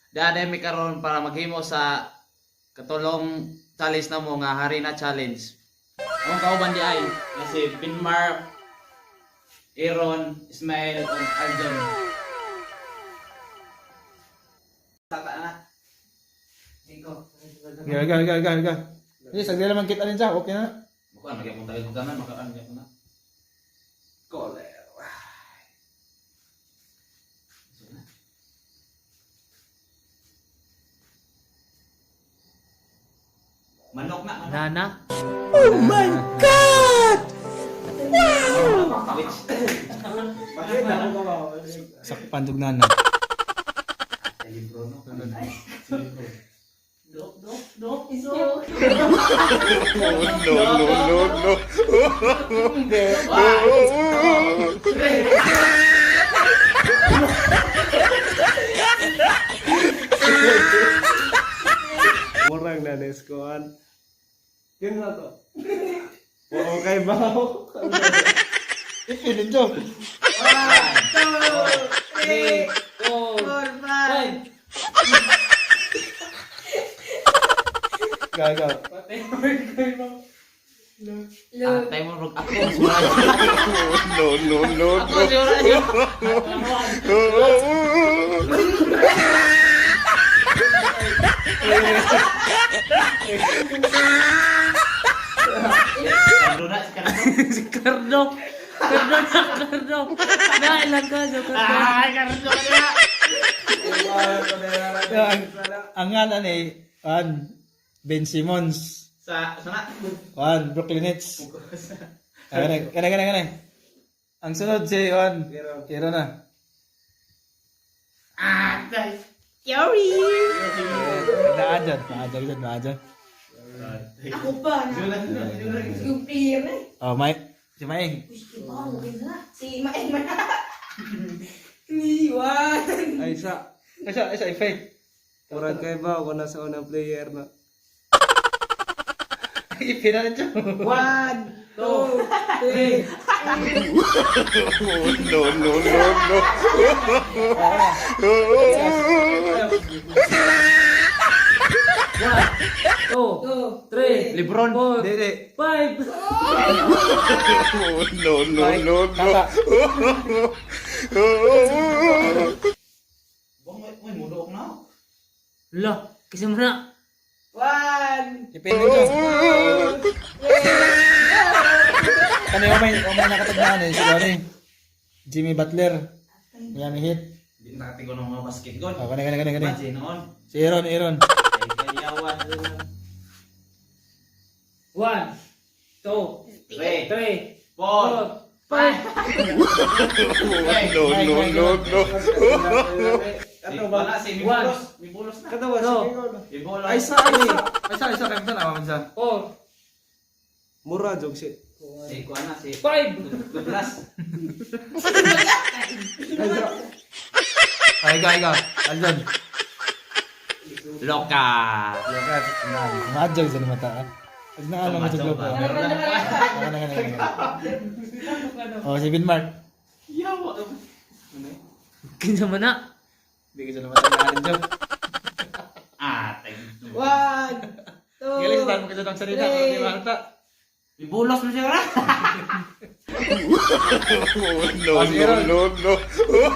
Dada mi karon para maghimo sa katulong challenge na mo nga Harina Challenge. Among kauban di ay nga si Binmar, Aaron, Ismael, ug Arjun. Tata na. Cinco. Ga ga ga ga ga. Hindi, sagdi naman kita rin siya. Okay na. Mukaan nagyapon tayo kung tanan, makaan gyapon na. Koler. Manok na, manok. Nana. Which? Sakpan dug nana. Libro no. Dok, dok, dok. Iso. No, no, no, no. Murang na neskoan. Yun na to. Oo, kay Bao. Ipilin jo. Three, Four, five. Ga ga. Atay mo rog ako sura. No, no, no, Ako sura. no. Cardo na si Cardo. Si Cardo. Cardo na, Cardo. Na, ilan ka? So, Cardo. Ay, Cardo na. Ang nga na ni an Ben Simmons. Sa na. An Brooklyn Nets. Kane kane kane kane. Ang sunod si an Aaron na. Atay. Sorry. Naadyan, naadyan dyan, naadyan. Ako pa na. Yung player na eh. Oh, may si Maing. Uy, iba, okay na. Si Maeng man. Niwan. Ay, sa. Ay sa effect. Murang kay Bao kung nasa unang player na. Ipin na rin siya. 1, 2, 3. No, no, no, no. Two, Two, three, Lebron. four, Hindi, hindi. five. No, no, no, no. Tata. Bang, may mudo na. Lo, kasi mo na. One. Ipin rin siya. Kani umay nakatagnahan eh. Si ano eh. Jimmy Butler. Miami Heat. Hindi na nakatingo ng mga basketball. Oh, kani kani kani kani. Imagine noon. Si Aaron, Aaron. Ay, kayawan. One, two, Three, three, four, four, five. No, no, no, no. Kato ba? Wala si Mibulos. Mibulos na. Kato ba? Two. Mibulos. Ay, sa, ay, sa. Ay, sa, isa, kaya mo man sa. Four, Mura, jog si. Si kuan na si five. Douglas. Ay, ikaw, ikaw. Aljon. Loka. Loka. Naadjog sa mata. Pag naalam mo sa loka. Meron na. Kani kani kani. Oh, si Binmark. Yawa. Kinsa mo na. Hindi ko siya namatagnahan jo. Atay. One, two, Galing sa tanong kasi ng salita. three. Di ba ata? Mibulos mo siya ra. No, no, no, no.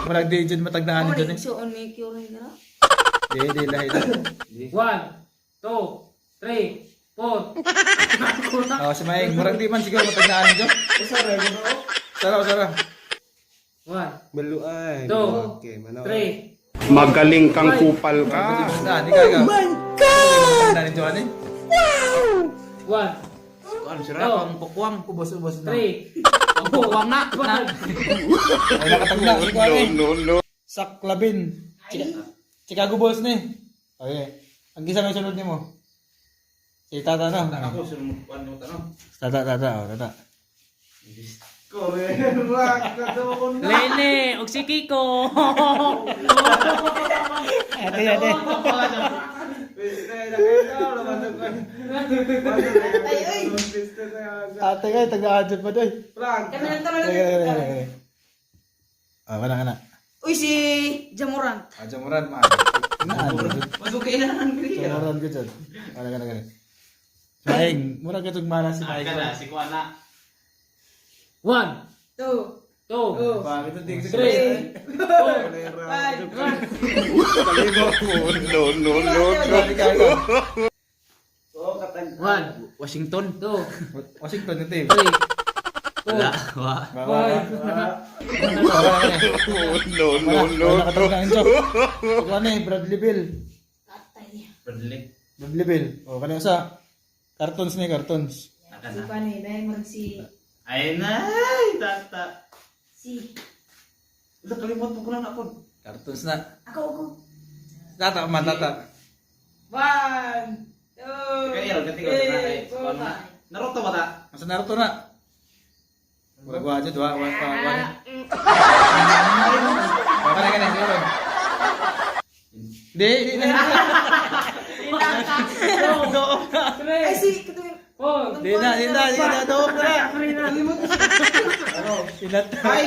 Murag di dyan matagnahan dyan eh. So, on may cure na. Di, di, lahi na. One, two, three, four. Oh, si Maing. Murag di man siguro matagnahan dyan. Sara, sara. One, Maluay. Two. Okay, manaw. three, Magaling kang kupal ka. Saan? Ikaw, ikaw. Oh my God! Matagnahan dyan eh. one, Kuan siya ra pang pukwang. Ubos, ubos na. three, Pang pukwang na. five. Ay, nakatagna. Si Kuan No, eh. no, no. Saklabin. Chicago Bulls ni. Okay. Ang gisa may sunod nimo. Si Tata no. Ako sunod kuan mo tanong. Tata, tata, oh, tata. Correct. Kato ko na. Lene, og si Kiko. Ate, ate. Piste na kayo. Laban ko. Ay, ay. Piste na kayo. Ate kay taga-adjud pa doy. Frank. Kami lang tama Kaya, kaya, kaya, kaya. Ah, wala ka na. Uy, si Ja Morant. Ah, Ja Morant, man. Naan. Mas okay na ang Ja Morant ka dyan. Wala ka na ganun. Maing. Mura ka itong mana si Maing. Kana, si Kuan na. 1, 2, 2, Bakit ang tingin 3, 5, No, no, no, no. Oo, katang. 1, Washington. 2, Washington yung team. 3, Wala. Wa. Ba, ba, ba. 5, Wala ka na. No, no, no, Wala no. ka talaga ang joke. Ikaw na eh, Bradley Bill. Atay. Bradley. Bradley Bill. O, kanina sa cartons ni cartons. Naka Si na. Kuan eh, dahil mo si... Ay na, ay, tata. Si... Wala, kalimot mo ko lang ako. Cartons na. Ako, ako. Tata, man, tata. 1, 2, Kaya ro, katingo na kay. 3, 4, 5. Naruto ba ta? Masa Naruto na. Mura gua aja dua, wa pa, wa. Wa kana kana siguro. Di, di, di. Ay, si... Katuwing... 4, Di na, di na, di na, doon na. Ilat. Ay!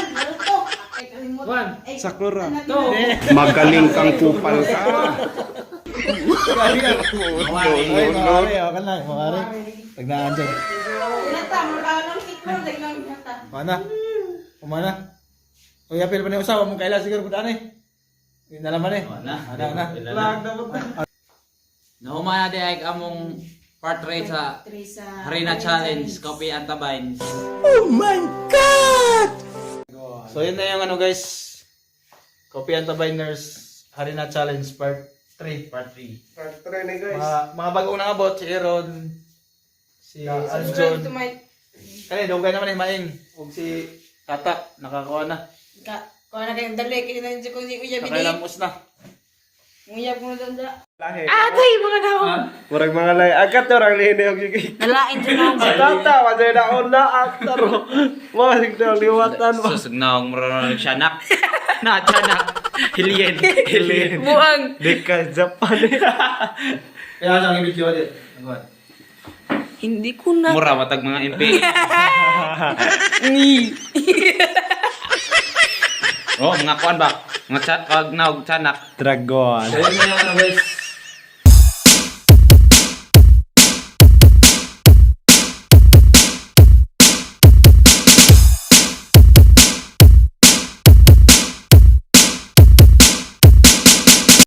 Naruto! Ay, kalimot. 1, Ay, Sakura. 2, Magaling kang kupal ka. Ay, No, no, no. mawari, okay na, mawari. Tagnaan dyan. Nata, mura ng tikman, dagnang nata. Mana? Umana? Uy, apil pa ni usawa mong kaila siguro kung daan eh. Hindi na laman eh. Wala. Ana, ana. Lag dapat na. Nahumana di ay among part 3 sa Three sa Harina Challenge, Kopi Antabines. So yun na yung ano guys. Copy and Tabiners Harina Challenge Part 3. Part 3. Part 3 na guys. Mga bagong nangabot, si Aaron, si Subscribe Aljon. to my... Kani, dugay naman eh, maing. Ug si Tata, nakakuha na. Ka, kuha na kayong dali, kaya na ko ni Uya Bini. Nakailamos na. Uyab mo doon da. Lahi. Atay, mga naong! Murag mga lahi. Agad to rang lihin yung gigig. Nalain dyan ako. Si tata, wajay na una actor. Mga sigdaw liwatan ba? Susugnaw mura siyanak. Na tiyanak. Hilien. Hilien. Buang! Di ka Japan eh. Kaya sa ang video din. Nagawa. Hindi ko na. Mura matag mga MP. Ni. Oh, mga kuan ba? Mga chat kag naog tiyanak. Dragon. So yun na yung ano guys.